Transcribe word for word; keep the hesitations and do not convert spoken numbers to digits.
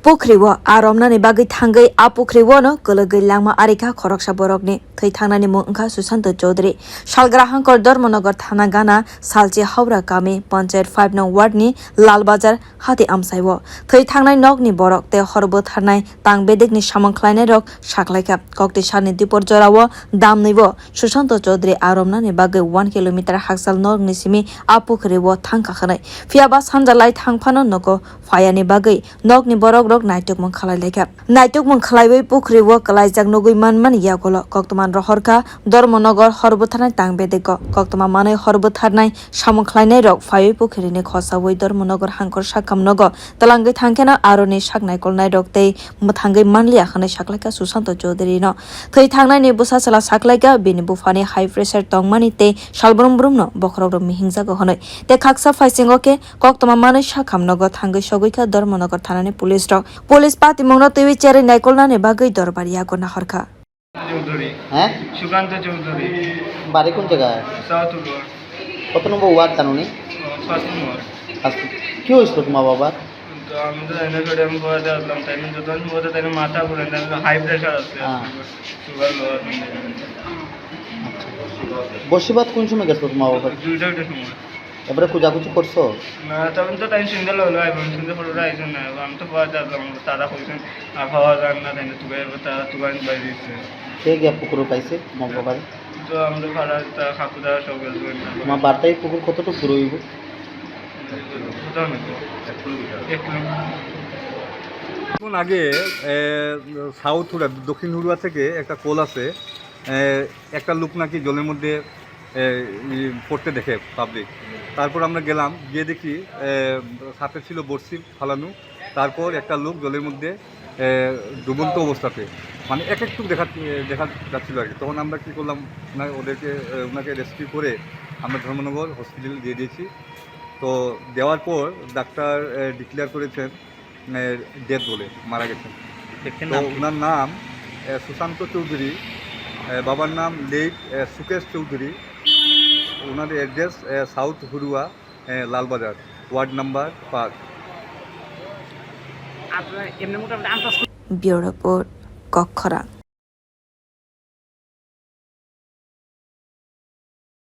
Pukhri o aa romnani bagwi thangwi a pukhri o no kwlwgwi langma arikha khoroksa borokni. Thwi thangnani mung wngkha Susanto Chaudhary. Salgra hangkor Dharmanagar thana gana Salchi Haura kami Panchayat five nong ward ni Lalbazar hati amsai o. Thwi thangnai nokni borok tei hor bwtharnai tang bedekni samung khlainairok saklaikha. Kokti salni dipor jorao damnwi o Susanto Chaudhary aa romnani bagwi one kilometer hakchal nokni simi a pukhri o thangkha hwnwi. Phiya ba sanja lai thang phano nogo phayani bagwi nokni borokrok naitukmung khlai laikha. Naitukmung khlaiwi pukhri o kwlaijak nugwi manmani yagulo koktwma rohorkha Dharmanagar hor bwtharnai tang bedego. Koktwma manwi hor bwtharnai samung khlainairok phaiwi pukhrini khosaui Dharmanagar hangkor sakham nogo twlangwi thangkheno aroni sak naikolnairok tei mwthangwi manliya hwnwi saklaikha Susanto Chaudhary no. Thwi thangnaini bwsa chwla saklaikha bini buphani high pressure tongmani tei salbrum brumno bokhorokrok mihingjago hwnwi. Tei khaksa phaisingo khe koktwma manwi sakham nogo thangwi sogwikha Dharmanagar thanani police rok. Police patimungno twiwi cherwi naikolnani bagwi dorbar yago nahorkha. Chowdhury. হ্যাঁ? সুকান্ত চৌধুরী। বাড়ি কোন জায়গায়? South road. কত নম্বর ওয়ার্ড জানো নি? ও, পাঁচ নম্বর। আচ্ছা। কি হয়েছিল তোমার বাবার? তো আমি তো জানি না, সরি, আমি ঘুমাতে আসলাম, তাই না? যতক্ষণ ঘুমাতে, তাই না? মাথা ঘুরে না, হাই প্রেশার আছে, হ্যাঁ। সুগার লো আছে। আচ্ছা। বসিবাদ কোন সময় গেছিল তোমার বাবার? দুইটা, দুইটার সময়। এবারে খোঁজাখুঁজি করছো? না, তখন তো টাইম সন্ধ্যা হলো, এখন সন্ধ্যা পরে আইসো না, আমি তো ঘুমাতে আসলাম, তারা কইছেন, আর পাওয়া যায় না, তাই না? তুকাই, তারা তুকাই বাইরে দিচ্ছে। কে গিয়া পুকুরে পাইছে তোমার বাবার? তো আমাদের পাড়া, তা কাকুদা সব গেছে। তোমার বাড়িতে এই পুকুর কতটুকু দূরে হইব? কোথাও না। এক কিলোমিটার। কিছুক্ষণ আগে, এ, সাউথ হুড়া, দক্ষিণ হুড়ুয়া থেকে একটা কল আছে। এ, একটা লোক নাকি জলের মধ্যে, এ, ই, পড়তে দেখে পাবলিক। তারপর আমরা গেলাম, গিয়ে দেখি, এ, সাথে ছিল বড়শি ফালানো। তারপর একটা লোক জলের মধ্যে, এ, ডুবন্ত অবস্থাতে, মানে, এক একটুক দেখা, এ, দেখা যাচ্ছিল আর কি। তখন আমরা কী করলাম, ওনা-, ওদেরকে, এ, ওনাকে রেস্কিউ করে আমরা ধর্মনগর হসপিটালে দিয়ে দিয়েছি। তো দেওয়ার পর ডাক্তার, এ, ডিক্লেয়ার করেছেন, এ, ডেথ বলে, মারা গেছেন। ব্যক্তির তো নাম কি? ওনার নাম, এ, সুশান্ত চৌধুরী, এ, বাবার নাম লেট, এ, সুকেশ চৌধুরী। ওনার অ্যাড্রেস, এ, সাউথ হুরুয়া, এ, লালবাজার, ওয়ার্ড নাম্বার পাঁচ। আপনার এমনি মোটামুটি আন্দাজ করে ব্যুরো রিপোর্ট, কক্ষরাং।